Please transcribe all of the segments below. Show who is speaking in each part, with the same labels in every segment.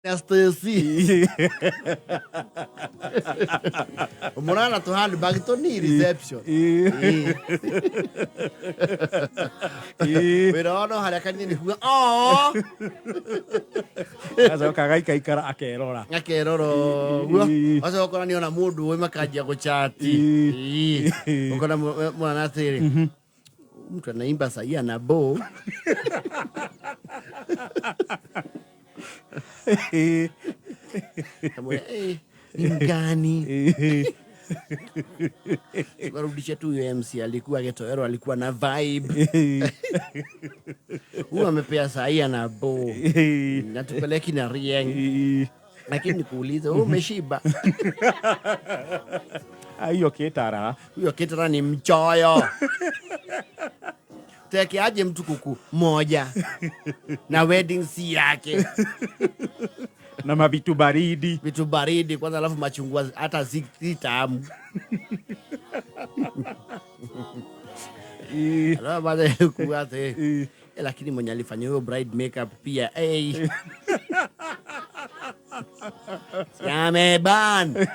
Speaker 1: Stacy murana tu handbag tu ni reception.
Speaker 2: Ĩĩ.
Speaker 1: Wĩra wao no harĩa kanini kuga oh
Speaker 2: Agacoka agaikaikara akerora.
Speaker 1: Akerora ũguo.
Speaker 2: Ĩĩ.
Speaker 1: Acoka ũkona nĩona mũndũ ũĩ makanjia gũchati.
Speaker 2: Ĩĩ.
Speaker 1: Ĩĩ. Ũkona mwana atĩrĩ mtu anaimba sahii ana bow. Kamwambia, "Eh, ni mgani?" Warudisha tu huyo MC alikuwa Getoero, alikuwa na vibe. Huyu amepea sahii ana bow. Natupeleki na rieng. Lakini nikuulize, wewe umeshiba?
Speaker 2: Ah, hiyo kitara.
Speaker 1: Huyo kitara ni mchoyo. Teke aje mtu kuku moja na wedding si yake.
Speaker 2: Na mavitu baridi.
Speaker 1: Vitu baridi kwanza, alafu machungwa hata si tamu. Alafu baada ya kuwa ati, lakini mwenye alifanya hiyo bride makeup pia, hey. Si ameban.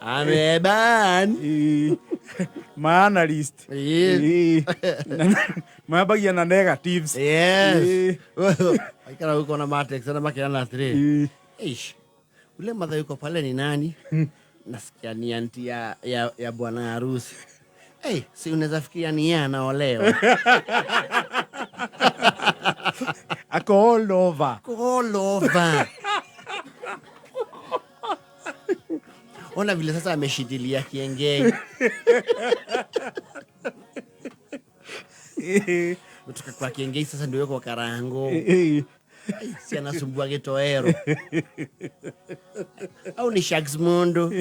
Speaker 1: Ameban.
Speaker 2: Ma analyst. Mambagia na negatives.
Speaker 1: Yes. Aikara huko na Matex na makiana atiri. Eish. Ule mother yuko pale ni nani? Nasikia ni anti ya bwana harusi. Hey, si unaweza fikiria ni yeye anaolewa.
Speaker 2: Ako all over.
Speaker 1: Ako all over. Ona vile sasa ameshikilia kiengei. Kutoka kwa kiengei sasa ndio yuko karango. Si anasumbua kitoero. Au ni Shags Mondo.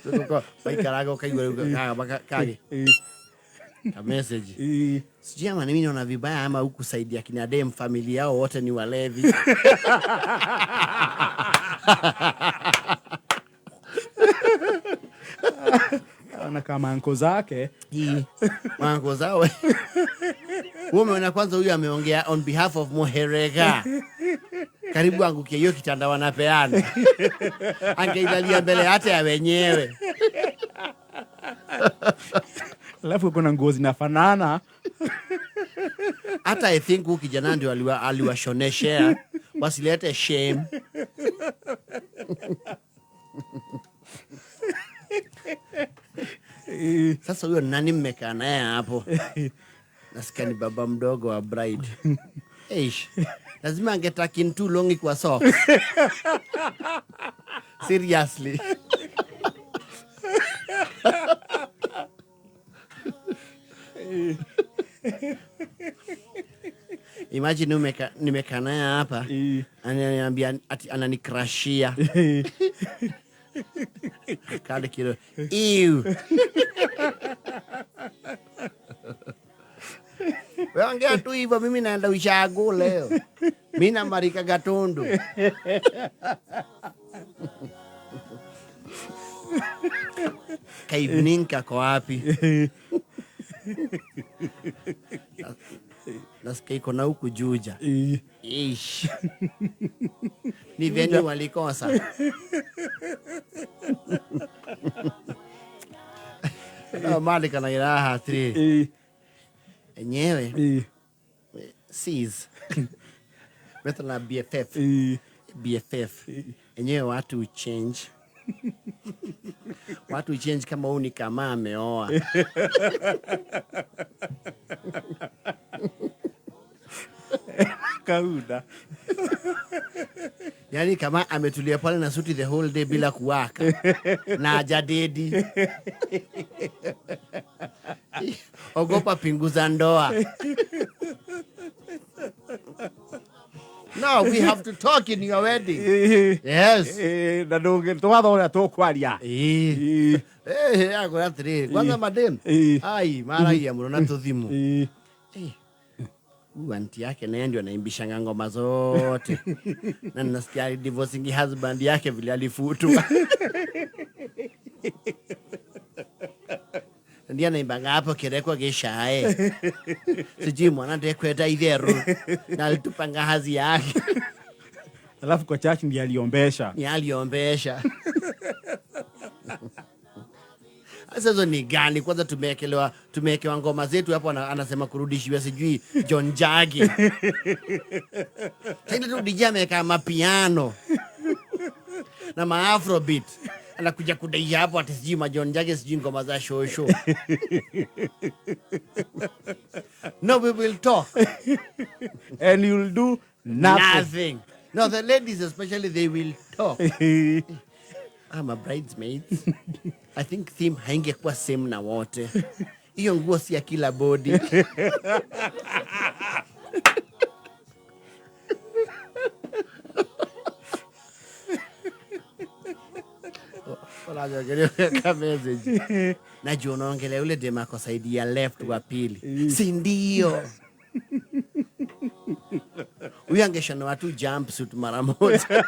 Speaker 1: Tuko baikaraga ukaigua kaga kage. Ka message. Sijui ama mimi naona vibaya ama huku side ya kina dem familia yao wote ni walevi.
Speaker 2: Ana kama anko zake.
Speaker 1: Hii. Anko zao. Wewe umeona kwanza huyu ameongea on behalf of Moherega. Karibu angukie hiyo kitanda wanapeana. Angeilalia mbele hata ya wenyewe.
Speaker 2: Alafu kuna nguo zinafanana.
Speaker 1: Hata I think huyu kijana ndio aliwashoneshea. Wasilete shame. Sasa huyo nani mmekaa naye hapo? Nasikia ni baba mdogo wa bride. Eish. Lazima angetaki too long kwa socks. Seriously. Imagine nimekaa naye hapa, ananiambia ati ananikrashia. Kale kilo. Ew. Wewe ongea tu hivyo, mimi naenda ushago leo. Mimi na Marika Gatundu. Kaibninka kwa wapi? Nasikia iko na huku Juja. Ish. Ni venue walikosa. No, mali kana iraha 3. Enyewe. Cs. Beto na BFF. BFF. Enyewe watu change. Watu change kama huu ni kama ameoa.
Speaker 2: Kauda.
Speaker 1: Yaani kama ametulia pale na suti the whole day bila kuwaka. Na hajadedi. Ogopa pingu za ndoa. No, we have to talk in your wedding. Yes.
Speaker 2: Na ndũngĩ twatha ũrĩa tũkwaria.
Speaker 1: Akora atĩrĩrĩ, kwanza madem. Ai, maragia mũno na tũthimũ. Huyu anti yake naye ndio anaimbishanga ngoma zote. Na nasikia divorcing husband yake vile alifutwa. Ndiye anaimbanga hapo kirekwa gishae. Sijui mwana ndekwenda itheru. Na alitupanga hazi yake.
Speaker 2: Alafu kwa church ndiye aliombesha.
Speaker 1: Ni aliombesha. Sasa hizo ni gani? Kwanza tumewekewa ngoma zetu hapo, anasema kurudishiwa sijui John Jagi. Sasa tu DJ ameweka mapiano na maafrobeat. Anakuja kudai hapo ati sijui ma John Jagi, sijui ngoma za shosho. No, we will talk.
Speaker 2: And you'll do nothing.
Speaker 1: Nothing. No, the ladies especially, they will talk. I'm a bridesmaid. I think theme haingekuwa same na wote. Hiyo nguo si ya kila body. Wanaongelea message. Najua unaongelea yule dem ako side ya left wa pili. Si ndio? Huyu angeshona tu jumpsuit mara moja.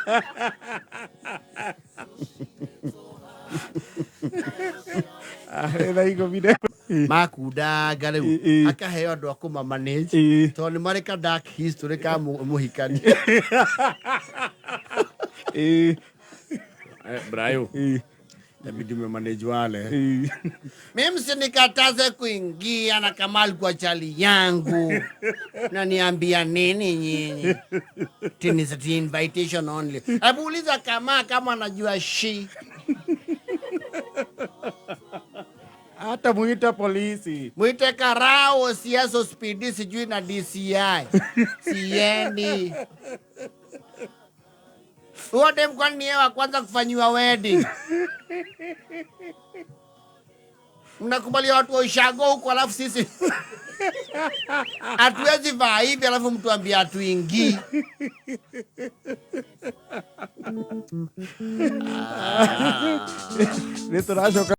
Speaker 2: Thaa ikũmi na
Speaker 1: Makundaga rĩu akaheo andũ a kũmamanage tondũ nĩ marĩ ka dark history ka mũhikani. Brayo. Inabidi umemanage wale. Mimi msinikataze kuingia na kama alikuwa chali yangu. Na niambia nini nyinyi? Tini ni invitation only. Hebu uliza kama anajua shi.
Speaker 2: Hata muite polisi.
Speaker 1: Muite karao, siaso spidi sijui na DCI. Siendi. Huo dem kwani ni yeye wa kwanza kufanyiwa wedding? Mnakubalia watu wa ushago huko, alafu sisi hatuwezi vaa hivi, alafu mtu ambie hatuingii.
Speaker 2: Nĩ tũracoka.